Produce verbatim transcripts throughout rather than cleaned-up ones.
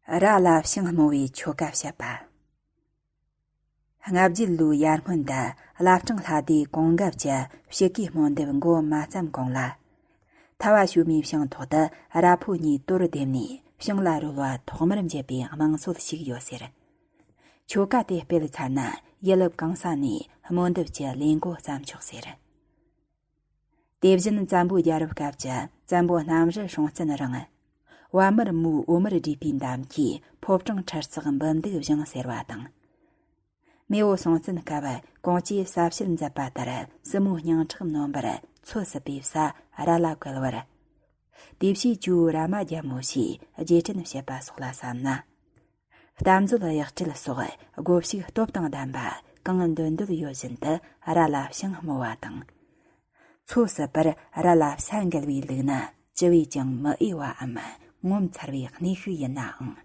ར་ལ་ཤིང་རྨོ་བའི་ཆོ་ག་བཤད་པ། ལྔ་བརྒྱད་ལོའི་ཡར་སྔོན་དུ་བླ་བྲང་ལྷ་སྡེའི་གོང་འགབ་ཀྱི་ཕྱི་གའི་རྨོ་འདེབས་འགོ་མ་བརྩམས་གོང་ལ། ཐ་བ་ཞོལ་མའི་ཤིང་ཐོག་ཏུ་ར་ཕོ་གཉིས་དོར་བསྡེབས་ནས་ཤིང་ལ་རོལ་བ་ཐོག་མར་འབྱེད་པའི་དམངས་སྲོལ་ཞིག་ཡོད་ཟེར། ཆོ་ག་དེ་སྤེལ་ཚར་ན་ཡུལ་ལབ་གང་ས་ནས་རྨོ་འདེབས་ཀྱི་ལས་འགོ་བརྩམས་ཆོག་ཟེར། དེ་བཞིན་བཙན་པོའི་རྒྱལ་རབས་སྐབས་ཀྱི་བཙན་པོ་གནམ་རི་སྲོང་བཙན་རིང་། བ་དམར་མོའི་འོ་མར་བསྲེས་པའི་འདམ་གྱིས་ཕོ་བྲང་ཁྲི་བརྩེགས་འབུམ་སྡུག་བཞེངས་ཟེར་བ་དང་། མེས་པོ་སྲོང་བཙན་སྐབས་གོང་ཅུས་ས་བཤད་མཛད་པ་ལྟར་སྲིན་མོའི་སྙིང་ཁྲག་ནོན་པར་འཚོ་སྲིད་པའི་ས་ར་ལ་བཀལ་བར། དེ་བཞིན་ཇོ་བོ་ར་མ་རྒྱལ་མོ་ཞེས་རྗེས་དྲན་བྱེད་པ་སོགས་ལ་བསམ་ན། གཏམ་མཛོད་གཡག་སྐྱིད་སོགས་སྒོ་ཕྱུགས་སྟོབས་དང་ལྡན་པ་གང་འདོད་འདོད་ཡོད་བཞིན་དུ་ར་ལ་ཤིང་རྨོ་བ་དང་། འཚོ་སྲིད་པར་ར་ལ་ས་འགུལ་བའི་ལུགས་ནི་ཅི་བས་ཀྱང་མི་འོས་པའམ་ངོ་མཚར་བའི་གནས་ཤིག་ཡིན་ནའང་།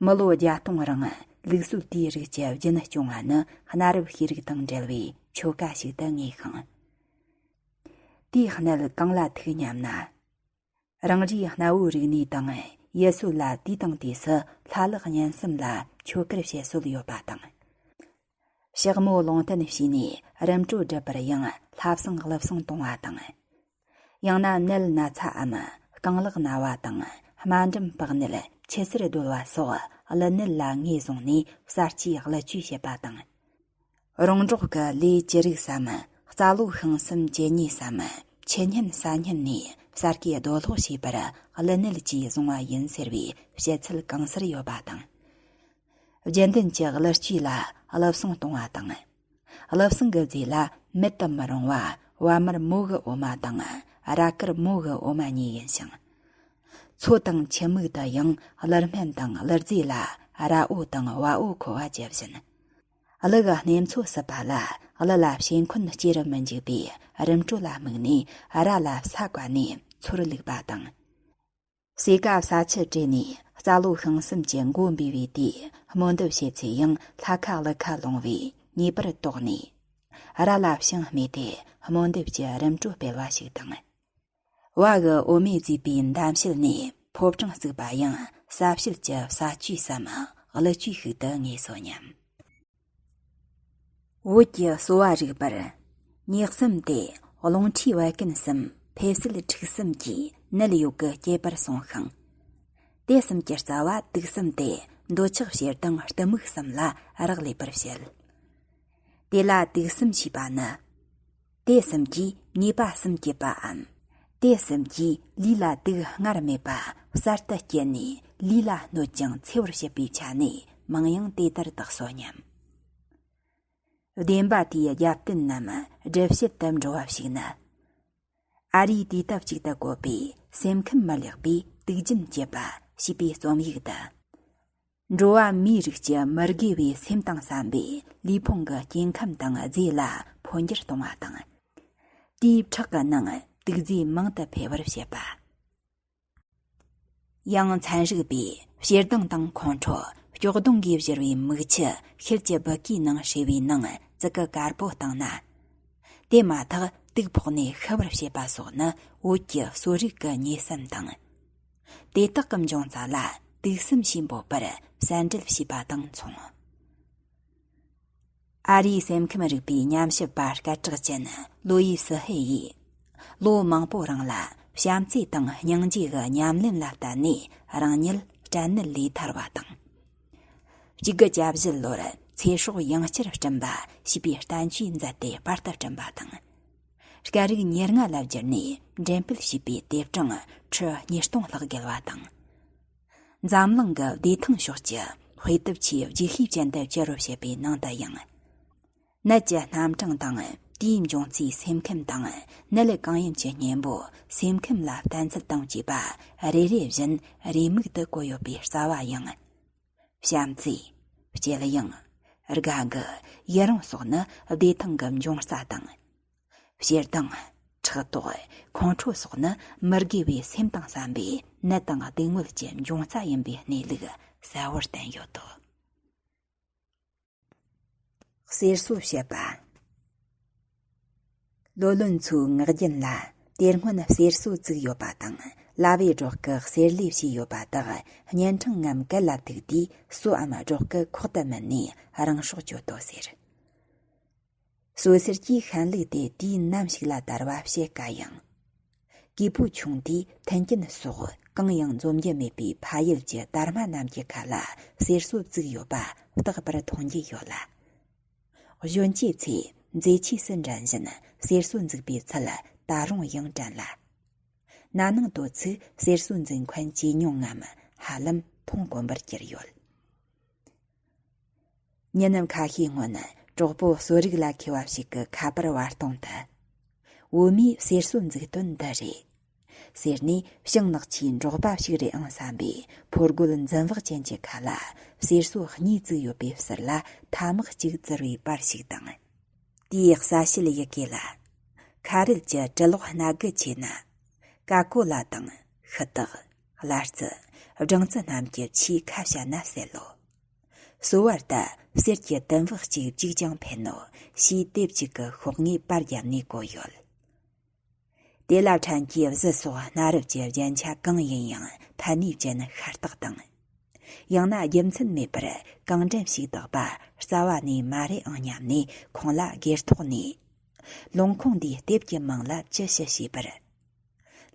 མི་ལོ་བརྒྱ་སྟོང་རིང་ལུགས་སྲོལ་དེའི་རིགས་ཀྱི་རྒྱུན་སྐྱོང་བ་ནི་གནའ་རབས་ཤེས་རིག་དང་འབྲེལ་བའི་ཆོ་ག་ཞིག་ཏུ་ངེས་ཤིང་། དེའི་གནད་གང་ལ་ཐུག་སྙམ་ན། རང་རེའི་གནའ་བོའི་རིག་གནས་དང་ཡུལ་སྲོལ་ལ་དུས་དང་དུས་སུ་ལྷ་ལག་གཉན་གསུམ་ལ་ཆོ་གར་བྱེད་སྲོལ་ཡོད་པ་དང་། ཕྱག་མོ་ལུང་བསྟན་བྱས་ནས་རིམ་གྲོ་སྒྲུབ་པར་ཡང་ལྷ་བསང་ལུད་བསང་གཏོང་བ་དང་། ཡང་ན་ནད་ན་ཚའམ་རྐང་ལག་ན་བ་དང་དམའ་འབྲིང་བག་ནད་ཆུ་སེར་རྡོལ་བ་སོགས་ཀླུ་ནད་ལ་ངོས་བཟུང་ནས་གསར་སྐྱེས་ཀླུ་བཅོས་བྱེད་པ་དང་། རོང་འབྲོག་གི་ལས་ཅི་རིགས་སམ། རྩ་ལོ་ཤིང་གསུམ་ཇི་སྙེད་སམ། ཆུ་སྙན་ས་སྙན་ནས་གསར་སྐྱེས་རྡོ་སློག་བྱས་པར་ཀླུ་ནད་ཀྱིས་བཟུང་བ་ཡིན་ཟེར་བའི་བཤད་ཚུལ་གང་སར་ཡོད་པ་དང་། རྒྱུན་ལྡན་གྱི་ཀླུ་བཅོས་ལ་ཀླུ་བསང་གཏོང་བ་དང་། ཀླུ་བསང་གི་རྫས་ལ་མེད་དུ་མི་རུང་བ་བ་དམར་མོ་གི་འོ་མ་དང་ར་དཀར་མོ་གི་འོ་མ་གཉིས་ཡིན་ཞིང་། མཚོ་དང་ཆུ་མིག་ཏུ་ཡང་ཀླུ་སྨན་དང་ཀླུ་རྫས་ལ་ར་འོ་དང་བ་འོ་ཁོལ་བ་ཇི་བཞིན། ཀླུ་གི་གནས་མཚོ་ཟིལ་པ་ལ་ཀླུ་ལ་ཕྱེ་འཁོན་སྐྱེ་རུ་མི་འཇུག་པའི་རིམ་གྲོ་ལ་དམིགས་ནས་ར་ལ་ས་བཀབ་ནས་མཚོར་བླུགས་པ་དང་། སོས་ཀ་ས་ཆུ་བྲོས་ནས་རྩ་ལོ་ཤིང་གསུམ་གྱི་མགོ་འབུས་པའི་དུས་རྨོ་འདེབས་བྱེད་ཚེ་ཡང་ལྷ་ཁ་ཀླུ་ཁ་ལོང་བས་ངེས་པར་དོགས་ནས། ར་ལ་ཤིང་རྨོས་ཏེ་རྨོ་འདེབས་ཀྱི་རིམ་གྲོ་སྤེལ་བ་ཞིག་དང་། བ་གི་འོ་མས་བཙོས་པའི་འདམ་ཕྱེད་ནས་ཕོ་བྲང་བརྩིགས་པ་ཡང་ས་ཕྱེད་ཀྱི་ས་བཅུད་སམ་ཀླུ་བཅུད་ཤིག་ཏུ་ངེས་སོ་སྙམ། བོད་ཀྱི་གསོ་བ་རིག་པར། ཉེག་གསུམ་སྟེ་རླུང་མཁྲིས་བད་ཀན་གསུམ་ཕེབས་བསུ་འཁྲུག་གསུམ་གྱིས་ནད་ཡོད་དགུ་སྐྱེད་པར་གསུངས་ཤིང་། དེ་གསུམ་གྱི་རྩ་བ་དུག་གསུམ་སྟེ་འདོད་ཆགས་ཞེ་སྡང་གཏི་མུག་གསུམ་ལ་རག་ལས་པར་བཤད། དེ་ལ་དུག་གསུམ་ཞེས་པ་ནི། དེ་གསུམ་གྱིས་ཉེས་པ་གསུམ་བསྐྱེད་པའམ། དེ་གསུམ་གྱིས་ལུས་ལ་དུག་སྔར་མེད་པ་གསར་དུ་སྐྱེས་ནས་ལུས་ལ་གནོད་ཅིང་འཚེ་བར་བྱེད་པའི་ཆ་ནས་མིང་ཡང་དེ་ལྟར་བཏགས་སོ་སྙམ། བདེན་པ་དེའི་རྒྱབ་རྟེན་ནམ་སྒྲུབ་བྱེད་དུ་འགྲོ་བ་ཞིག་ནི། ཨ་རིའི་དུས་དེབ་ཅིག་ཏུ་བཀོད་པའི་སེམས་ཁམས་མི་ལེགས་པའི་དུག་རྒྱུན་བསྐྱེད་པ་ཞེས་པའི་རྩོམ་ཡིག་ཏུ། འགྲོ་བ་མིའི་རིགས་ཀྱི་མི་དགེ་བའི་སེམས་དང་བསམ་པས་ལུས་ཕུང་གི་སྐྱེ་ཁམས་དང་རྫས་ལ་འཕོ་འགྱུར་གཏོང་བ་དང་། དེའི་ཁྲག་གི་ནང་དུག་རྫས་མང་དུ་འཕེལ་བར་བྱེད་པ། ཡང་ཚན་རིག་པས་ཞེ་སྡང་དང་ཁོང་ཁྲོ་སྐྱོ་གདུང་གིས་བཞུར་བའི་མིག་ཆུ་ཤེལ་གྱི་སྦུ་གུའི་ནང་བསྲེས་པའི་ནང་ཙི་གུ་དཀར་པོ་བཏང་ན། དེ་མ་ཐག་དུག་ཕོག་ནས་ཤི་བར་བྱེད་པ་སོགས་ནི་བོད་ཀྱི་གསོ་རིག་གི་ཉེས་སེམས་དང་། དེ་དག་གི་འབྱུང་རྩ་ལ་དུག་གསུམ་ཞེས་འབོད་པར་གསལ་འགྲེལ་བྱས་པ་དང་མཚུངས། ཨ་རིའི་སེམས་ཁམས་རིག་པའི་ཉམས་ཞིབ་པ་སྐད་གྲགས་ཅན་ལོ་ཡི་སི་ཧེ་ཡིས། ལོ་མང་པོ་རིང་ལ་བྱམས་བརྩེ་དང་སྙིང་རྗེ་གི་ཉམས་ལེན་ལ་བརྟེན་ནས་རང་ཉིད་སྐྲན་ནད་ལས་ཐར་བ་དང་། གཅིག་དགུ་གྱ་བཞི་ལོར་ཚེ་སྲོག་ཡང་བསྐྱར་བསྐྲུན་པ་ཞེས་པའི་བསྟན་བཅོས་མཛད་དེ་དཔར་དུ་བསྐྲུན་པ་དང་། སྐད་རིགས་ཉེར་ལྔ་ལ་བསྒྱུར་ནས་འགྲེམས་སྤེལ་བྱས་པའི་དེབ་གྲངས་ཁྲི་ཉིས་སྟོང་ལྷག་བརྒལ་བ་དང་། འཛམ་གླིང་གི་བདེ་ཐང་ཕྱོགས་ཀྱི་དཔེ་དེབ་ཆེས་བརྗིད་ཤོས་ཅན་དུ་གྱུར་བར་བྱེད་པའི་ནང་དུ་ཡང་། ནད་ཀྱི་རྣམ་གྲངས་དང་དེའི་འབྱུང་རྩའི་སེམས་ཁམས་དང་ནད་གང་ཡིན་གྱི་གཉེན་པོ་སེམས་ཁམས་ལ་བརྟེན་ཚུལ་དང་བཅས་པ་རེ་རེ་བཞིན་རེའུ་མིག་ཏུ་བཀོད་ཡོད་པའི་རྩ་བ་ཡང་། བྱམས་བརྩེ། སྐྱིད་གཡེང་། དགའ་མགུ། ཡི་རང་སོགས་ནི་བདེ་ཐང་གི་འབྱུང་རྩ་དང་། ཞེ་སྡང་། ཕྲག་དོག་ཁོང་ཁྲོ་སོགས་ནི་མི་དགེ་བའི་སེམས་དང་བསམ་པའི་ནད་དང་སྡུག་བསྔལ་གྱི་འབྱུང་རྩ་ཡིན་པའི་གནས་ལུགས་གསལ་བོར་བསྟན་ཡོད་དོ། གསེར་སོ་བཤད་པ། ལོ་ལོན་ཚོའི་ངག་རྒྱུན་ལ་དེ་སྔོན་གསེར་སོ་བཙུགས་ཡོད་པ་དང་ ལ་བའི་སྒྲོག་གི་གསེར་ལས་བྱས་ཡོད་པ་དག་གཉན་འཕྲང་ངམ་གད་ལ་ཐུག་དུས་སོའམ་སྒྲོག་གི་ཁོག་ཏུ་མིད་ནས་རང་སྲོག་གཅོད་དོ་ཟེར། སོ་སེར་གྱི་ཤན་ལུགས་དེ་དུས་ནམ་ཞིག་ལ་དར་བ་བཤད་དཀའ་ཡང་། གོས་པོ་ཆུང་དུས་མཐུན་རྐྱེན་སོགས་གང་ཡང་འཛོམས་རྒྱུ་མེད་པའི་ཕ་ཡུལ་གྱི་དར་མ་རྣམས་ཀྱི་ཁ་ལ་གསེར་སོ་བཙུགས་ཡོད་པ་རྟག་པར་མཐོང་རྒྱུ་ཡོད་ལ། གཞོན་སྐྱེས་ཚོས་མཛེས་ཆོས་སུ་འགྲན་བཞིན་གསེར་སོ་འཛུགས་པའི་ཚུལ་ད་རུང་ཡང་དྲན་ལ། ན་ནིང་དུས་ཚོད་གསེར་སོ་འཛུགས་མཁན་ཇེ་ཉུང་ངམ་ཧ་ལམ་མཐོང་དཀོན་པར་གྱུར་ཡོད། ཉིན་ནམ་ཁ་ཤས་སྔོན་གྲོགས་པོ་གསོ་རིག་ལ་མཁས་པ་ཞིག་གི་ཁ་པར་བར་སྟོང་དུ། བོད་མིའི་གསེར་སོ་འཛུགས་དོན་འདི་རེད། ཟེར་ནས་ཕྱིང་ནག་ཆུའི་འབྲོག་པ་ཞིག་རེད་ཨང་བསམ་པའི་ཕོ་རྒོད་འཛུམ་བག་ཅན་གྱི་ཁ་ལ་གསེར་སོ་གཉིས་བཙུགས་ཡོད་པའི་ཟུར་ལ་ཐ་མག་གཅིག་བཙིར་བའི་པར་ཞིག་དང་། དེའི་གསལ་བཤད་ཡི་གེ་ལ། ཁ་རལ་གྱི་གྲི་ལོག་སྣ་དགུ་ཆེ་ན། ཀ་ཀོ་ལ་དང་། ཤི་སྟག། གླ་རྩི། སྦྲང་རྩི་རྣམས་ཀྱི་ཆེས་ཁ་བཤད་ན་གསལ་ལོ། སོ་བར་དུ་གསེར་གྱི་དུམ་བུ་གཅིག་བཅུག་ཀྱང་ཕན་ནོ། ཞེས་དེབ་གཅིག་གི་ཤོག་ངོས་པར་བརྒྱབ་ནས་བཀོད་ཡོད། དེ་ལ་ཕྲན་གྱིས་གཟི་སོགས་གནའ་རབས་ཀྱི་རྒྱན་ཆ་གང་ཡིན་ཡང་ཕན་ནུས་ཅན་ཤ་སྟག་དང་། ཡང་ན་རྒྱུ་མཚན་མེད་པར་གང་དྲན་ཞིག་བཏགས་པ་རྩ་བ་ནས་མ་རེད་ཨང་སྙམ་ནས་ཁོང་ལ་སྒེར་ཐོག་ནས། ལུང་ཁུངས་འདིའི་དེབ་ཀྱི་མིང་ལ་ཅི་ཞུ་ཞེས་པར།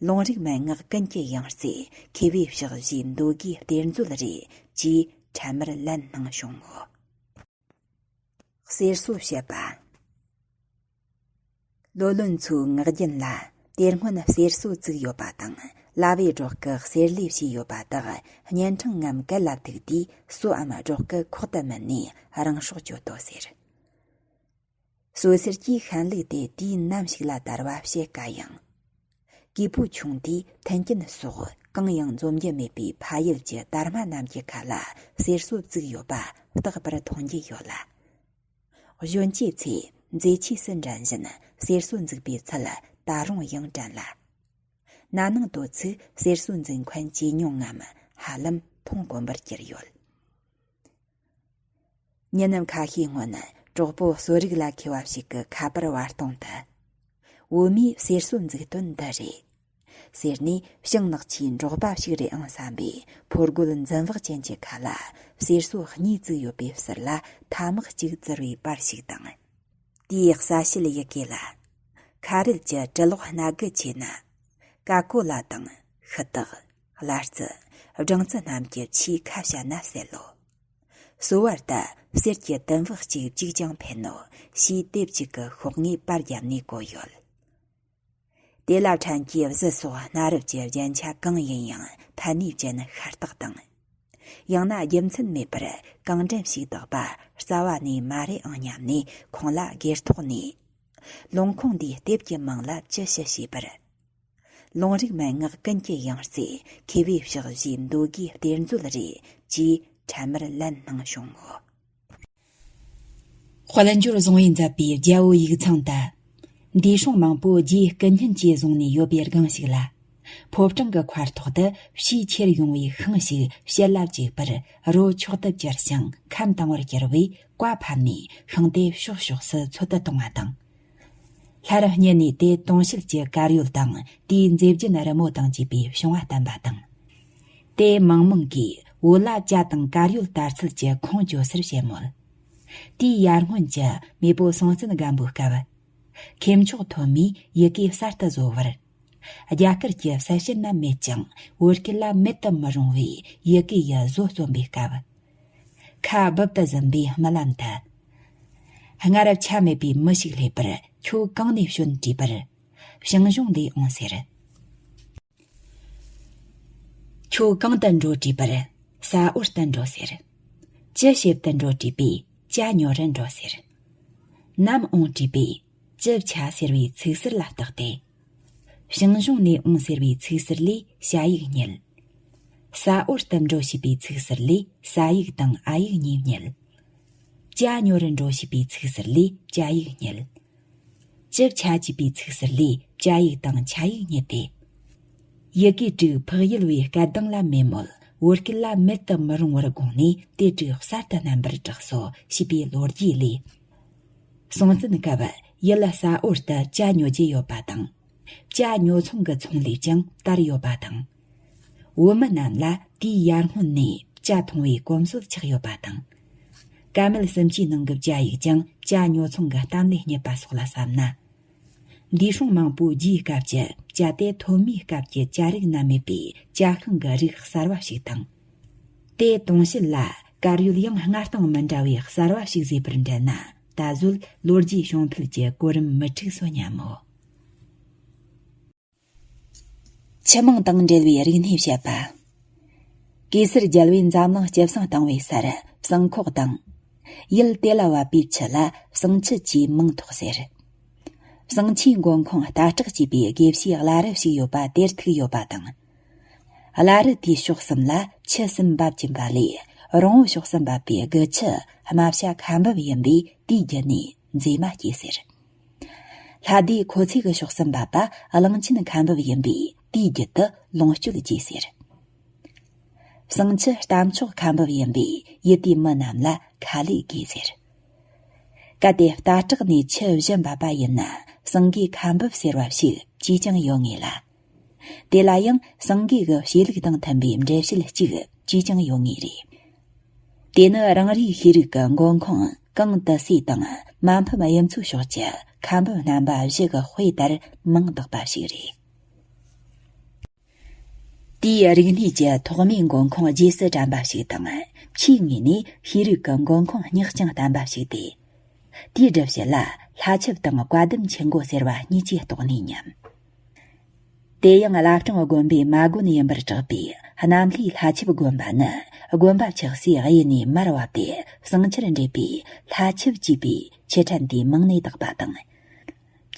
ལུང་རིགས་མན་ངག་ཀུན་གྱི་ཡང་རྩེ་མཁས་པའི་ཕྱག་བཞེས་མདོ་དགུའི་གཏེར་མཛོད་རེད་ཅེས་འཕྲལ་མར་ལན་གནང་བྱུང་ངོ་། གསེར་སོ་བཤད་པ། ལོ་ལོན་མཚོའི་ངག་རྒྱུན་ལ་དེ་སྔོན་གསེར་སོ་བཙུགས་ཡོད་པ་དང་ལ་བའི་སྒྲོག་གི་གསེར་ལས་བྱས་ཡོད་པ་དག་གཉན་འཕྲང་ངམ་གད་ལ་ཐུག་དུས་སོའམ་སྒྲོག་གི་ཁོག་ཏུ་མིད་ནས་རང་སྲོག་གཅོད་དོ་ཟེར། སོ་སེར་གྱི་ཤན་ལུགས་དེ་དུས་ནམ་ཞིག་ལ་དར་བ་བཤད་དཀའ་ཡང་། གོས་པོ་ཆུང་དུས་མཐུན་རྐྱེན་སོགས་གང་ཡང་འཛོམས་རྒྱུ་མེད་པའི་ཕ་ཡུལ་གྱི་དར་མ་རྣམས་ཀྱི་ཁ་ལ་གསེར་སོ་བཙུགས་ཡོད་པ་རྟག་པར་མཐོང་རྒྱུ་ཡོད་ལ། གཞོན་སྐྱེས་ཚོས་མཛེས་ཆོས་སུ་འགྲན་བཞིན་གསེར་སོ་འཛུགས་པའི་ཚུལ་ད་རུང་ཡང་དྲན་ལ། ན་ནིང་དུས་ཚོད་གསེར་སོ་འཛུགས་མཁན་ཇེ་ཉུང་ངམ་ཧ་ལམ་མཐོང་དཀོན་པར་གྱུར་ཡོད། ཉིན་ནམ་ཁ་ཤས་སྔོན་གྲོགས་པོ་གསོ་རིག་ལ་མཁས་པ་ཞིག་གི་ཁ་པར་བར་སྟོང་དུ། བོད་མིའི་གསེར་སོ་འཛུགས་དོན་འདི་རེད། ཟེར་ནས་ཕྱིང་ནག་ཆུའི་འབྲོག་པ་ཞིག་རེད་ཨང་བསམ་པའི་ཕོ་རྒོད་འཛུམ་བག་ཅན་གྱི་ཁ་ལ་གསེར་སོ་གཉིས་བཙུགས་ཡོད་པའི་ཟུར་ལ་ཐ་མག་གཅིག་བཙིར་བའི་པར་ཞིག་དང་། དེའི་གསལ་བཤད་ཡི་གེ་ལ། ཁ་རལ་གྱི་གྲི་ལོག་སྣ་དགུ་ཆེ་ན། ཀ་ཀོ་ལ་དང་། ཤི་སྟག། གླ་རྩི། སྦྲང་རྩི་རྣམས་ཀྱི་ཆེས་ཁ་བཤད་ན་གསལ་ལོ། སོ་བར་དུ་གསེར་གྱི་དུམ་བུ་གཅིག་བཅུག་ཀྱང་ཕན་ནོ། ཞེས་དེབ་གཅིག་གི་ཤོག་ངོས་པར་བརྒྱབ་ནས་བཀོད་ཡོད། དེ་ལ་ཕྲན་གྱིས་གཟི་སོགས་གནའ་རབས་ཀྱི་རྒྱན་ཆ་གང་ཡིན་ཡང་ཕན་ནུས་ཅན་ཤ་སྟག་དང་། ཡང་ན་རྒྱུ་མཚན་མེད་པར་གང་དྲན་ཞིག་བཏགས་པ་རྩ་བ་ནས་མ་རེད་ཨང་སྙམ་ནས་ཁོང་ལ་སྒེར་ཐོག་ནས། ལུང་ཁུངས་འདིའི་དེབ་ཀྱི་མིང་ལ་ཅི་ཞུ་ཞེས་པར། ལུང་རིགས་མན་ངག་ཀུན་གྱི་ཡང་རྩེ་མཁས་པའི་ཕྱག་བཞེས་མདོ་དགུའི་གཏེར་མཛོད་རེད་ཅེས་འཕྲལ་མར་ལན་གནང་བྱུང་ངོ་། དཔལ་འབྱོར་བཟང་བོས་མཛད་པའི་རྒྱལ་པོའི་ཡིག་ཚང་དུ། འདས་སྲུང་མང་པོ་རྗེས་སྐུ་བསྙེན་བཅས་བཟུང་ནས་ཡོད་པའི་སྒང་ཞིག་ལ། ཕོ་བྲང་གི་མཁར་ཐོག་ཏུ་ཕྱིའི་ཁྱེར་ཡོང་བའི་ཤིང་ཞིག་ཕྱེད་ལ་བཅུག་པར་རོ་མཆོག་ཏུ་གྱུར་ཞིང་ཁམས་དྭངས་པར་གྱུར་བས་བཀའ་ཕབ་ནས་ཤིང་དེ་ཕྱོགས་ཕྱོགས་སུ་འཚོལ་དུ་གཏོང་བ་དང་། སླར་བསྙེན་ནས་དེ་དུང་ཞལ་གྱི་དཀར་ཡོལ་དང་དེའི་མཛེས་རྒྱན་རི་མོ་དང་བཅས་པའི་བྱུང་བ་བསྟན་པ་དང་། དེ་མང་མང་གིས་བོད་ལ་ཇ་དང་དཀར་ཡོལ་དར་ཚུལ་གྱི་ཁུངས་བཅོལ་སར་བཤད་མོད། དེའི་ཡར་སྔོན་གྱི་མེས་པོ་སྲོང་བཙན་སྒམ་པོའི་སྐབས། མཁས་མཆོག་ཐོན་མིས་ཡི་གེ་གསར་དུ་བཟོ་བར། རྒྱ་གར་གྱི་གསལ་བྱེད་ན་མེད་ཅིང་བོད་སྐད་ལ་མེད་དུ་མི་རུང་བའི་ཡི་གེ་ཡི་བཟོ་རྩོམ་པའི་སྐབས། ཁ་སྦུབ་ཏུ་ཟིན་པའི་རྨི་ལམ་དུ། སྔར་ཆ་མེད་པའི་མི་ཞིག་སླེབས་པར་ཁྱོད་གང་ནས་བྱོན་དྲིས་པར། ཞང་ཞུང་ལས་འོང་ཟེར། ཁྱོད་གང་དུ་འགྲོ་དྲིས་པར། ས་འོག་ཏུ་འགྲོ་ཟེར། ཅི་བྱེད་དུ་འགྲོ་དྲིས་པས་ཇ་ཉོ་རུ་འགྲོ་ཟེར། ནམ་འོང་དྲིས་པས་ཅི་བྱ་ཟེར་བའི་ཚིག་ཟུར་ལ་བརྟགས་ཏེ། ཞང་ཞུང་ནས་འོང་ཟེར་བའི་ཚིག་ཟུར་ལས་ཞ་ཡིག་རྙེད། ས་འོག་ཏུ་འགྲོ་ཞེས་པའི་ཚིག་ཟུར་ལས་ས་ཡིག་དང་འ་ཡིག་གཉིས་རྙེད། ཇ་ཉོ་རུ་འགྲོ་ཞེས་པའི་ཚིག་ཟུར་ལས་ཇ་ཡིག་རྙེད། ཅི་བྱ་ཅེས་པའི་ཚིག་ཟུར་ལས་ཇ་ཡིག་དང་ཆ་ཡིག་རྙེད་དེ། ཡི་གེ་དྲུག་ཕག་ཡུལ་བའི་སྐད་གདངས་ལ་མེད་མོད་བོད་སྐད་ལ་མེད་དུ་མི་རུང་བར་དགོངས་ནས་དེ་དྲུག་གསར་དུ་བསྣན་པར་གྲགས་སོ་ཞེས་པའི་ལོ་རྒྱུས་ལས། སྲོང་བཙན་སྐབས་ཡུལ་ས་འོག་ཏུ་ཇ་ཉོ་རྒྱུ་ཡོད་པ་དང་། ཇ་ཉོ་ཚོང་གི་ཚོང་ལས་ཀྱང་དར་ཡོད་པ་དང་ བོད་མི་རྣམས་ལ་དེའི་ཡར་སྔོན་ནས་བྱ་འཐུང་བའི་གོམས་སྲོལ་ཆགས་ཡོད་པ་དང་། ཀ་མད་སེམས་ཅན་ནང་གི་བྱ་ཡིས་ཀྱང་བྱ་ཉོ་ཚོང་གི་གཏམ་ལས་རྙེད་པ་སོགས་ལ་བསམ་ན། འདས་སྲུང་མང་པོའི་རྗེས་སྐབས་ཀྱི་བྱ་དེ་ཐོན་མིའི་སྐབས་ཀྱི་བྱ་རིགས་ན་མེད་པའི་བྱ་ཤིང་གི་རིགས་གསར་བ་ཞིག་དང་། དེ་དུང་ཕྱུར་ལ་དཀར་ཡོལ་ཡང་སྔར་དང་མི་འདྲ་བའི་གསར་བ་ཞིག་བཟོས་པར་འདྲ་ན། ད་གཟོད་ལོ་རྒྱུས་བྱུང་འཕེལ་གྱི་གོ་རིམ་མི་འཁྲུགས་སོ་སྙམ་མོ། ཆུ་མིང་དང་འབྲེལ་བའི་རིག་གནས་བཤད་པ། གེ་སར་རྒྱལ་བས་འཛམ་གླིང་སྐྱེད་བསྲིང་བཏང་བའི་སར་བྱང་ཁོག་དང་། ཡུལ་དེ་ལ་བབས་པའི་ཆུ་ལ་བྱང་ཆུ་ཅེས་མིང་ཐོགས་ཟེར། བྱང་ཆུའི་མགོན་ཁང་སྟར་བྲག་ཅེས་པའི་དགེ་བཤེས་བླ་རི་ཞིག་ཡོད་པ་དེར་ཐུག་ཡོད་པ་དང་། བླ་རི་དེའི་ཕྱོགས་གསུམ་ལ་ཆུ་གསུམ་འབབ་ཀྱིན་པ་ལས། རོང་བོ་ཕྱོགས་སུ་འབབ་པའི་དགུ་ཆུ་རྨ་བྱ་ཁ་འབབ་ཡིན་པས་དེའི་རྒྱུད་ནས་མཛེས་མ་སྐྱེས་ཟེར། ལྷ་སྡེ་ཁོ་ཚེ་གི་ཕྱོགས་སུ་འབབ་པ་གླང་ཆེན་ཁ་འབབ་ཡིན་པས་དེའི་རྒྱུད་དུ་ལོངས་སྤྱོད་སྐྱེས་ཟེར། བྱང་ཆུ་རྟ་མཆོག་ཁ་འབབ་ཡིན་པས་ཡུལ་དེའི་མི་རྣམས་ལ་ཁ་ལས་དགོས་ཟེར། གལ་ཏེ་སྟར་བྲག་ནས་ཆུ་བཞི་འབབ་པ་ཡིན་ན། བྱང་གི་ཁ་འབབ་ཟེར་བ་ཞིག་ཅིས་ཀྱང་ཡོད་ངེས་ལ། དེ་ལ་ཡང་བྱང་གི་གི་བཤད་ལུགས་དང་མཐུན་པའི་འགྲེལ་བཤད་ཅིག་ཅིས་ཀྱང་ཡོད་ངེས་རེད། དེ་ནི་རང་རེའི་ཤེས་རིག་གི་མགོན་ཁང་གངས་ཏི་སེ་དང་མ་ཕམ་གཡུ་མཚོའི་ཕྱོགས་ཀྱི་ཁ་འབབ་རྣམ་པ་བཞི་གི་དཔེ་ལྟར་མིང་བཏགས་པ་ཞིག་རེད། དེའི་རིག་གནས་ཀྱི་ཐོག་མའི་མགོན་ཁང་རྗེས་སུ་དྲན་པ་ཞིག་དང་། ཆུའི་ངོས་ནས་ཤེས་རིག་གི་མགོན་ཁང་སྙེག་ཅིང་བསྟན་པ་ཞིག་སྟེ། དེའི་སྒྲུབ་བྱེད་ལ་ལྷ་ཆིབས་དང་བཀའ་གདམས་ཆུ་མགོ་ཟེར་བ་གཉིས་ཀྱི་ཐོག་ནས་མཉམ། དེ་ཡང་བླ་བྲང་དགོན་པའི་མ་དགོན་ཡིན་པར་གྲགས་པའི་གནམ་ལྷའི་ལྷ་ཆིབས་དགོན་པ་ནི། དགོན་པ་ཆགས་སའི་གཡས་ནས་མར་བབས་ཏེ་བྱང་ཆུར་འདྲེས་པའི་ལྷ་ཆིབས་ཅེས་པའི་ཆུ་ཕྲན་དེའི་མིང་ནས་བཏགས་པ་དང་།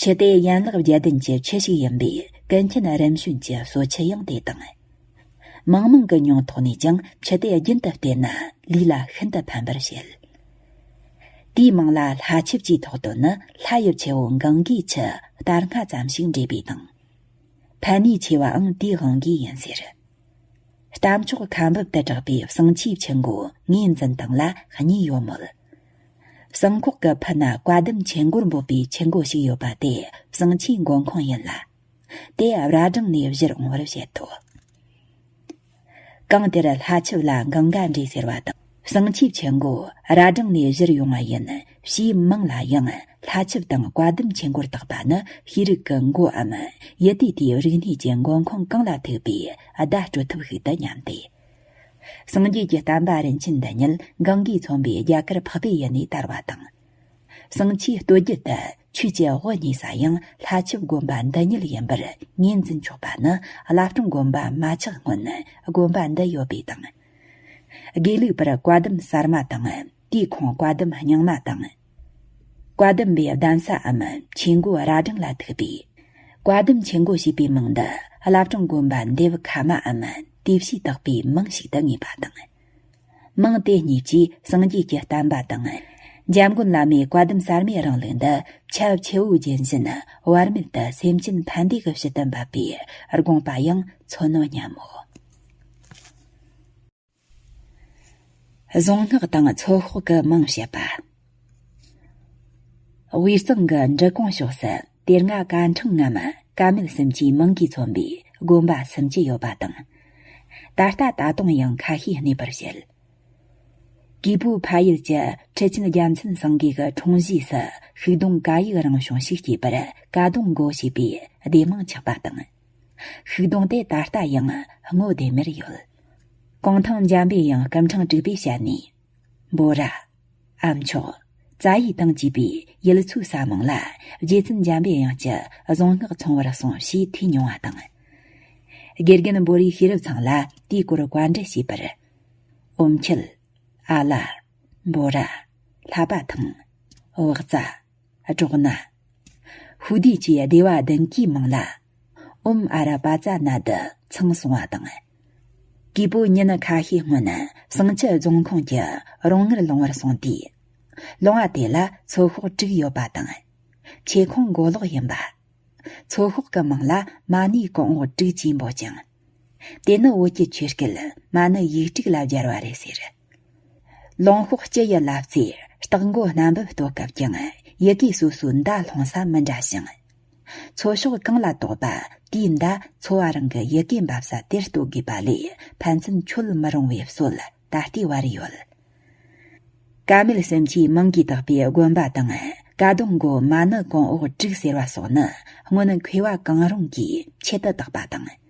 ཆུ་དེ་ཡན་ལག་བརྒྱད་ལྡན་གྱི་ཆུ་ཞིག་ཡིན་པས་ཀུན་མཁྱེན་རིམ་བྱོན་གྱི་གསོལ་ཆུ་ཡང་དེ་དང་། མང་མང་གི་མྱོང་ཐོག་ནས་ཀྱང་ཆུ་དེ་རྒྱུན་དུ་བལྟས་ན་ལུས་ལ་ཤིན་ཏུ་ཕན་པར་བཤད། དེའི་མིང་ལ་ལྷ་ཆིབས་ཀྱི་ཐོགས་དོན་ནི། ལྷ་ཡི་ཆུ་བོ་གངྒཱའི་ཆུ་རྟ་རྔ་ཙམ་ཞིག་འདྲེས་པའི་དང་། ཕན་ནུས་ཆེ་བའང་དེའི་དབང་གིས་ཡིན་ཟེར། རྟ་མཆོག་ཁ་འབབ་ཏུ་གྲགས་པའི་བྱང་ཆུའི་ཆུ་མགོ་ངོས་འཛིན་སྟངས་ལ་གཉིས་ཡོད་མོད། བྱང་ཁོག་གི་ཕུ་ན་བཀའ་གདམས་ཆུ་མགོར་འབོད་པའི་ཆུ་མགོ་ཞིག་ཡོད་པ་དེ་བྱང་ཆུའི་མགོན་ཁང་ཡིན་ལ། དེ་རྭ་སྒྲེང་ནས་བཞུར་འོང་བར་བཤད་དོ། གང་དེར་ལྷ་ཆིབས་ལ་གངྒཱ་འདྲེས་ཟེར་བ་དང་། བྱང་ཆུའི་ཆུ་མགོ་རྭ་སྒྲེང་ནས་བཞུར་ཡོང་བ་ཡིན་ཞེས་མིང་ལ་ཡང་ལྷ་ཆིབས་དང་བཀའ་གདམས་ཆུ་མགོར་བཏགས་པ་ནི་ཤེས་རིག་གི་མགོའམ་ཡུལ་དུས་དེའི་རིག་གནས་ཀྱི་མགོན་ཁང་གང་ལ་ཐུག་པའི་བརྡ་སྤྲོད་ཐབས་ཤིག་ཏུ་སྙམ་སྟེ། སངས་རྒྱས་ཀྱི་བསྟན་པ་རིན་ཆེན་འདི་ཉིད་གངྒཱས་མཚོན་པའི་རྒྱ་གར་འཕགས་པའི་ཡུལ་ནས་དར་བ་དང་། བྱང་ཆུའི་སྟོད་རྒྱུད་དུ་ཆོས་ཀྱི་དབུ་བརྙེས་ས་ཡང་ལྷ་ཆིབས་དགོན་པ་འདི་ཉིད་ཡིན་པར་ངོས་འཛིན་ཆོག་པ་ནི། བླ་བྲང་དགོན་པ་མ་ཆགས་སྔོན་དགོན་པ་འདི་ཡོད་པའི་དང་། དགེ་ལུགས་པར་བཀའ་གདམས་གསར་མ་དང་དེའི་ཁོངས་བཀའ་གདམས་རྙིང་མ་དང་། བཀའ་གདམས་པའི་གདན་ས་འམ་ཆོས་མགོ་རྭ་སྒྲེང་ལ་ཐུག་པས། བཀའ་གདམས་ཆོས་མགོ་ཞེས་པའི་མིང་འདི་བླ་བྲང་དགོན་པ་འདེབས་ཁ་མ་འམ་དེ་བཞིན་བཏགས་པའི་མིང་ཞིག་ཏུ་ངེས་པ་དང་། མིང་དེ་གཉིས་ཀྱིས་སངས་རྒྱས་ཀྱི་བསྟན་པ་དང་། འཇམ་མགོན་བླ་མའི་བཀའ་གདམས་གསར་མའི་རིང་ལུགས་འདི་ཁྱབ་ཆེ་བོ་རྒྱུན་བཞིན་བར་མེད་དུ་སེམས་ཅན་ཕན་བདེ་གི་ཕྱིར་དུ་འབབ་པའི་དགོངས་པ་ཡང་མཚོན་ནོ་སྙམ་མོ། གཟུངས་སྔགས་དང་ཚོད་དཔག་གི་མིང་བཤད་པ། དབུས་གཙང་གི་འབྲི་གུང་ཕྱོགས་སུ་དེ་སྔ་ཀ་འཕྲང་ངམ་ཀ་མད་སེམས་ཅན་མིང་གིས་མཚོན་པའི་དགོན་པ་སུམ་ཅུ་ཡོད་པ་དང་། ད་ལྟ་ད་དུང་ཡང་ཁ་ཤས་གནས་པར་བཤད། གུས་པོ་ཕ་ཡུལ་གྱི་ཁྲི་ཆེན་རྒྱལ་མཚན་སེང་གེ་གི་འཁྲུངས་གཞིས་སུ་ཤུག་སྡོང་ཀ་ཡིག་རིང་ཤོང་ཞིག་སྐྱེས་པར་ཀ་སྡོང་མགོ་ཞེས་པའི་སྡེ་མིང་ཆགས་པ་དང་། ཤུག་སྡོང་དེ་ད་ལྟ་ཡང་སྔོ་ལྡེམ་མེར་ཡོད། གུང་ཐང་འཇམ་པའི་དབྱངས་སྐུ་འཕྲེང་དྲུག་པའི་ཞལ་ནས། འབོ་ར། ཨ་མཆོག་རྩ་ཡི་དང་བཅས་པའི་ཡུལ་ཚོའི་ས་མིང་ལ་རྗེ་བཙུན་འཇམ་པའི་དབྱངས་ཀྱི་གཟུངས་སྔགས་ཚང་བར་གསུངས་ཞེས་ཐོས་མྱོང་བ་དང་། དགེ་རྒན་འབོ་རའི་ཤེས་རབ་ཚང་ལ་དེའི་སྐོར་བཀའ་འདྲི་བྱས་པར། ཨོམ་ཁྱི། ཨ་ལ། འབོ་ར། ལྷ་པ་ཐང་། བག་ཙ། སྒྲོག་ན། ཧུ་དི་བཅས་སྡེ་བ་བདུན་གྱི་མིང་ལ། ཨོམ་ཨ་ར་པ་ཙ་ན་དུ་ཚང་གསུང་བ་དང་། གུས་པོ་ཉིན་ཁ་ཤས་སྔོན་བྱང་ཆུ་རྫོང་ཁོངས་ཀྱི་རོང་ངར་ལུང་བར་སོང་དུས། ལུང་བ་དེ་ལ་ཚོད་དཔག་དྲུག་ཡོད་པ་དང་། ཆེ་ཁུང་མགོ་ལོག་ཡིན་པ། ཚོད་དཔག་གི་མིང་ལ་མ་ཎི་གོང་འོག་དྲུག་ཅེས་འབོད་ཅིང་། དེ་ནི་བོད་ཀྱི་ཆོས་སྐད་མ་ཎི་ཡིག་དྲུག་ལ་སྦྱར་བ་རེད་ཟེར། ལུང་ཤོག་སྤྱི་ཡི་བླ་རྩེ་སྟག་མགོ་སྣམ་བུ་སྟོད་སྐབས་ཀྱང་ཡི་གེ་སོ་སོའི་མདའ་ལྷུང་ས་མི་འདྲ་ཞིང་། འཚོ་ཕྱོགས་གང་ལ་གཏོགས་པ་དེའི་མདའ་འཚོ་བ་རང་གི་ཡི་གེ་འབབ་ས་དེར་གཏོད་དགོས་པ་ལས་ཕན་ཚུན་འཆོལ་མི་རུང་བའི་སྲོལ་ད་ལྟའི་བར་ཡོད། ཀ་མེད་སེམས་ཀྱིས་མིང་གིས་བཏགས་པའི་དགོན་པ་དང་། ཀ་གདུང་མགོ་མ་ཎི་གོང་འོག་དྲུག་ཟེར་བ་སོགས་ནི་སྔོན་མཁས་པ་གང་རུང་གིས་ཆེད་དུ་བཏགས་པ་དང་།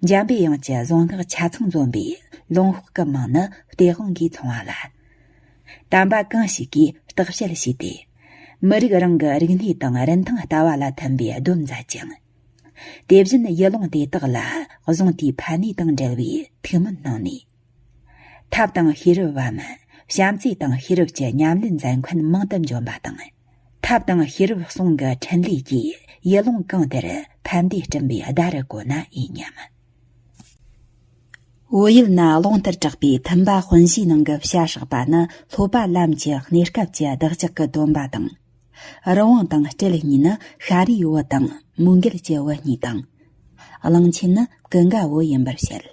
འཇམ་པའི་དབྱངས་ཀྱི་གཟུངས་སྔགས་ཆ་ཚང་འཛོམས་པའི་ལུང་ཕུག་གི་མིང་ནི་སྟེས་དབང་གིས་མཚུངས་པ་ལ། དམ་པ་གང་ཞིག་གིས་བརྟག་དཔྱད་བྱས་ཏེ། མི་རིགས་རང་གི་རིག་གནས་དང་རིན་ཐང་ལྟ་བ་ལ་མཐུན་པའི་སྡོམ་མཛད་ཅིང་། དེ་བཞིན་ཡུལ་ལུང་དེ་དག་ལ་གཟུངས་དེའི་ཕན་ནུས་དང་འབྲེལ་བའི་ཐུགས་སྨོན་གནང་ནས། ཐབས་དང་ཤེས་རབ་བམ། བྱམས་བརྩེ་དང་ཤེས་རབ་ཀྱི་ཉམས་ལེན་མཛད་མཁན་མང་དུ་འབྱོན་པ་དང་། ཐབས་དང་ཤེས་རབ་གསུང་གི་འཕྲིན་ལས་ཀྱིས་ཡུལ་ལུང་གང་དེར་ཕན་བདེ་སྤྲིན་པའི་ཟླ་རུ་གོ་ན་ཡིན་སྙམ། བོད་ཡུལ་ན་རླུང་ལྟར་གྲགས་པའི་ཐུམ་པ་དཔོན་བཞིའི་ནང་གི་བྱ་སྲེག་པ་ནི་སློབ་པ་ལམ་གྱི་གནས་སྐབས་ཀྱི་བདག་ཅག་གི་སྡོམ་པ་དང་། རི་བོང་དང་སྤྲེལ་གཉིས་ནི་ཤཱ་རིའི་བུ་དང་མོའུ་འགལ་གྱི་བུ་གཉིས་དང་། གླང་ཆེན་ནི་ཀུན་དགའ་བོ་ཡིན་པར་བཤད།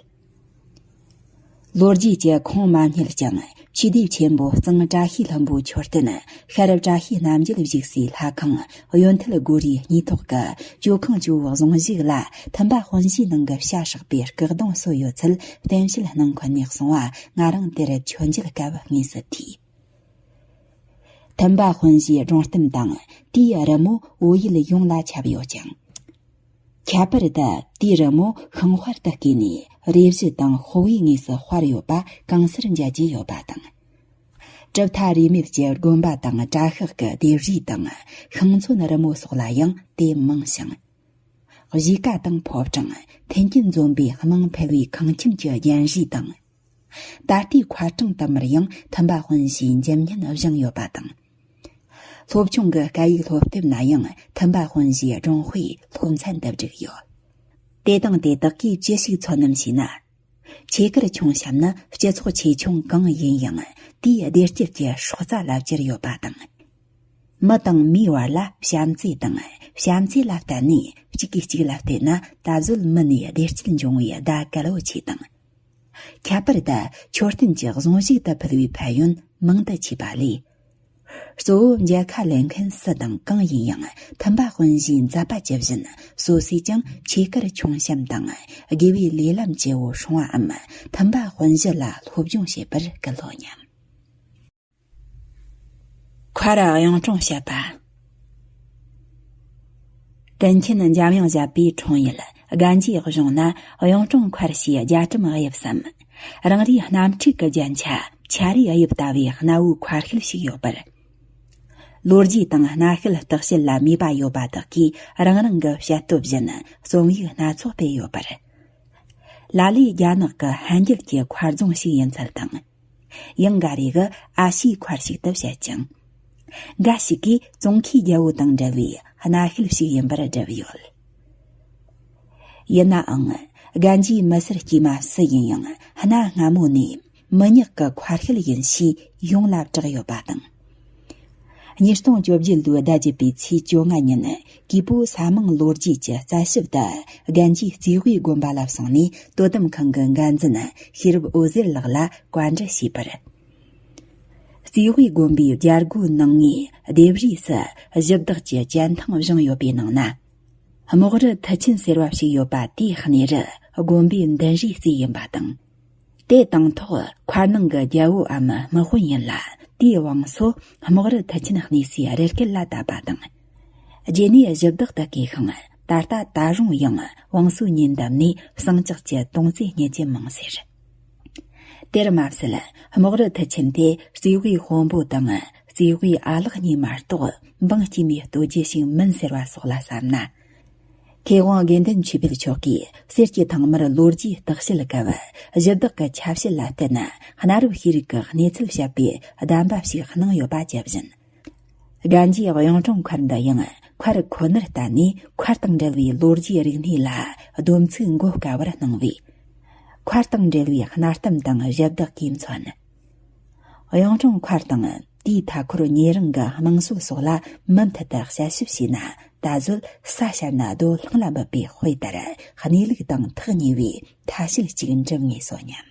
ལོ་རྒྱུས་ཀྱི་ཁུངས་མ་རྙེད་ཀྱང་ཆོས་སྡེ་ཆེན་པོ་གཙང་བཀྲ་ཤིས་ལྷུན་པོའི་མཆོད་རྟེན་ཤར་བཀྲ་ཤིས་རྣམ་རྒྱལ་བཞུགས་སའི་ལྷ་ཁང་གཡོན་ཐལ་སྒོ་རའི་སྙེ་ཐོག་གི་ཇོ་ཁང་ཇོ་བོའི་གཟུངས་གཞུག་ལ་ཐུམ་པ་དཔོན་བཞིའི་ནང་གི་བྱ་སྲེག་པའི་སྐུ་གདུང་གསོལ་ཡོད་ཚུལ་བསྟན་བཤད་སྣང་འཁོད་ནས་གསུངས་པ་ང་རང་དེར་མཆོད་མཇལ་སྐབས་དངོས་སུ་ཐོས། ཐུམ་པ་དཔོན་བཞིའི་སྒྲུང་གཏམ་དང་དེའི་རི་མོ་བོད་ཡུལ་ཡོངས་ལ་ཁྱབ་ཡོད་ཅིང་། ཁྱད་པར་དུ་དེའི་རི་མོ་ཤིང་དཔར་དུ་བརྐོས་ནས་རས་གཞི་དང་ཤོག་བུའི་ངོས་སུ་དཔར་ཡོད་པ་གང་སར་མཇལ་རྒྱུ་ཡོད་པ་དང་། གྲུབ་མཐའ་རིས་མེད་ཀྱི་དགོན་པ་དང་གྲྭ་ཤག་གི་ལྡེབས་རིས་དང་ཤིང་ཚོན་རི་མོ་སོགས་ལ་ཡང་དེ་མང་ཞིང་། གཞིས་ཀ་དང་ཕོ་བྲང་མཐུན་རྐྱེན་འཛོམས་པའི་དམངས་ཕལ་བའི་ཁང་ཁྱིམ་གྱི་རྒྱན་རིས་དང་། ད་ལྟའི་མཁར་གྲངས་དུ་མར་ཡང་ཐུམ་པ་དཔོན་བཞིའི་འཇིམ་བརྙན་བཞེངས་ཡོད་པ་དང་། སློབ་ཆུང་གི་སྐད་ཡིག་སློབ་དེབ་ན་ཡང་ཐུམ་པ་དཔོན་བཞིའི་སྒྲུང་དཔེ་སློབ་ཚན་དུ་བསྒྲིགས་ཡོད། དེ་དང་དེ་དག་གིས་ཅི་ཞིག་མཚོན་ནམ་ཞེ་ན། ཆོས་སྒར་ཁྱུང་གཤམ་ནི་སྤྱི་ཚོགས་ཆེ་ཆུང་གང་ཡིན་ཡང་དེའི་བདེ་སྐྱིད་ཀྱི་སྲོག་རྩ་ལ་གྱུར་ཡོད་པ་དང་། མི་དང་མིའི་བར་ལ་བྱམས་བརྩེ་དང་བྱམས་བརྩེ་ལ་བརྟེན་ནས་གཅིག་གིས་གཅིག་ལ་བལྟས་ན་ད་གཟོད་མི་ནས་བདེ་སྐྱིད་འབྱུང་བའི་ཟླ་གལ་བོ་ཆེ་དང་། ཁྱད་པར་དུ་མཆོད་རྟེན་གྱི་གཟུངས་གཞུག་ཏུ་ཕུལ་བའི་ཕན་ཡོན་མང་དུ་མཆིས་པ་ལས། གཙོ་བོ་མཇལ་ཁ་ལེན་མཁན་སུ་དང་གང་ཡིན་ཡང་ཐུམ་པ་དཔོན་བཞིའི་མཛད་པ་ཇི་བཞིན་སོ་སོས་ཀྱང་ཆོས་སྒར་ཁྱུང་གཤམ་དང་དགེ་བའི་ལས་ལམ་བཅས་པོ་སྲུང་བའམ་ཐུམ་པ་དཔོན་བཞི་ལ་སློབ་སྦྱོང་བྱེད་པར་སྐུལ་སློང་སྙམ། མཁར་གཡུང་དྲུང་བཤད་པ། ཀུན་མཁྱེན་འཇམ་དབྱངས་བཞད་པའི་འཁྲུངས་ཡུལ་སྒ་འཇིའི་གཞུང་ན་གཡུང་དྲུང་མཁར་ཞེས་རྒྱ་གྲམ་དབྱིབས་སམ། རང་རེའི་གནམ་འཁྲུག་གི་རྒྱན་ཆ་ཆ་རའི་དབྱིབས་ལྟ་བུའི་གནའ་བོའི་མཁར་ཤུལ་ཞིག་ཡོད་པར། ལོ་རྒྱུས་དང་གནའ་ཤུལ་བརྟག་དཔྱད་ལ་མོས་པ་ཡོད་པ་དག་གིས་རང་རང་གི་བཤད་སྟོབས་བཞིན་རྩོམ་ཡིག་སྣ་ཚོགས་སྤེལ་ཡོད་པར། ལ་ལས་རྒྱ་ནག་གི་ཧན་རྒྱལ་གྱི་མཁར་རྫོང་ཞིག་ཡིན་ཚུལ་དང་། ཡང་འགའ་རེ་གིས་ཨ་ཤིའི་མཁར་ཞིག་ཏུ་བཤད་ཅིང་། འགའ་ཞིག་གིས་ཙོང་ཁའི་རྒྱལ་པོ་དང་འབྲེལ་བའི་གནའ་ཤུལ་ཞིག་ཡིན་པར་བསྒྲུབས་ཡོད། ཡིན་ནའང་། རྒན་གྱིས་མི་སེར་དཀྱུས་མ་སུ་ཡིན་ཡང་གནའ་སྔ་མོ་ནས་མི་ཉག་གི་མཁར་ཤུལ་ཡིན་ཞེས་ཡོངས་ལ་གྲགས་ཡོད་པ་དང་། ཉིས་སྟོང་བཅོ་བརྒྱད་ལོའི་ཟླ་བརྒྱད་པའི་ཚེས་བཅོ་ལྔ་ཉིན་གུས་པོ་ས་མིང་ལོ་རྒྱུས་ཀྱི་རྩད་ཞིབ་ཏུ་རྒན་གྱིས་རྩིས་དབུས་དགོན་པ་ལ་སོང་ནས་དོ་དམ་ཁང་གི་འགན་འཛིན་ཤེས་རབ་འོད་ཟེར་ལགས་ལ་བཀའ་འདྲི་ཞུས་པར། རྩིས་དབུས་དགོན་པའི་རྒྱལ་སྒོའི་ནང་ངའི་ལྡེབས་རིས་སུ་གཞི་བདག་གི་སྤྱན་ཐང་བཞེངས་ཡོད་པའི་ནང་ན། རྨོག་རུ་མཐུ་ཆེན་ཟེར་བ་ཞིག་ཡོད་པ་དེའི་སྣེ་རུ་དགོན་པའི་མདུན་རིའི་རྩེ་ཡིན་པ་དང་། དེ་དང་ཐོག་མཁར་ནང་གི་རྒྱལ་པོའམ་དམག་དཔོན་ཡིན་ལ་དེའི་བང་སོ་རྨོག་རུ་མཐུ་ཆེན་གནས་སའི་རི་སྐེད་ལ་བཏབ་པ་དང་། རྗེས་ནས་གཞི་བདག་ཏུ་བཀོད་ཤིང་ད་ལྟ་ད་རུང་ཡང་བང་སོ་གཉིས་འདབས་ནས་ཟིང་ལྕགས་ཀྱི་དོང་རྩེ་རྙེད་རྒྱུ་མང་ཟེར། དེར་མ་ཟད་རྨོག་རུ་མཐུ་ཆེན་དེ་རྩིས་དབུས་དཔོན་པོ་དང་རྩིས་དབུས་ཨ་ལགས་གཉིས་མ་གཏོགས་འབངས་དཀྱུས་མའི་ལྟོ་རྒྱུ་ཞིག་མིན་ཟེར་བ་སོགས་ལ་བསམ་ན། མཁས་དབང་དགེ་འདུན་ཆོས་འཕེལ་མཆོག་གིས་གསེར་གྱི་ཐང་མར་ལོ་རྒྱུས་བརྟག་དཔྱད་སྐབས་གཞི་བདག་གི་ཆ་བྱད་ལ་བརྟེན་ནས་གནའ་རབས་ཤེས་རིག་གི་གནས་ཚུལ་བཤད་པའི་གདམས་པ་ཞིག་གནང་ཡོད་པ་ཇི་བཞིན། རྒན་གྱིས་གཡུང་དྲུང་མཁར་འདི་ཡང་མཁར་ཁོ་ནར་བལྟས་ནས་མཁར་དང་འབྲེལ་བའི་ལོ་རྒྱུས་རིག་གནས་ལ་སྡོམ་ཚིག་མགོ་དཀའ་བར་སྣང་བས། མཁར་དང་འབྲེལ་བའི་གནའ་གཏམ་དང་གཞི་བདག་གིས་མཚོན། གཡུང་དྲུང་མཁར་དང་དེའི་མཐའ་འཁོར་ཉེ་རིང་གི་དམངས་སྲོལ་སོགས་ལ་མུ་མཐུད་དུ་དཔྱད་ཞིབ་བྱས་ན་ད་གཟོད་ས་ཤར་ན་རྡོ་ལྷུང་ལ་འབུད་པའི་དཔེ་ལྟར་གནས་ལུགས་དང་ཐག་ཉེ་བའི་ཐ་ཤལ་ཅིག་འགྲུབ་ངེས་སོ་སྙམ།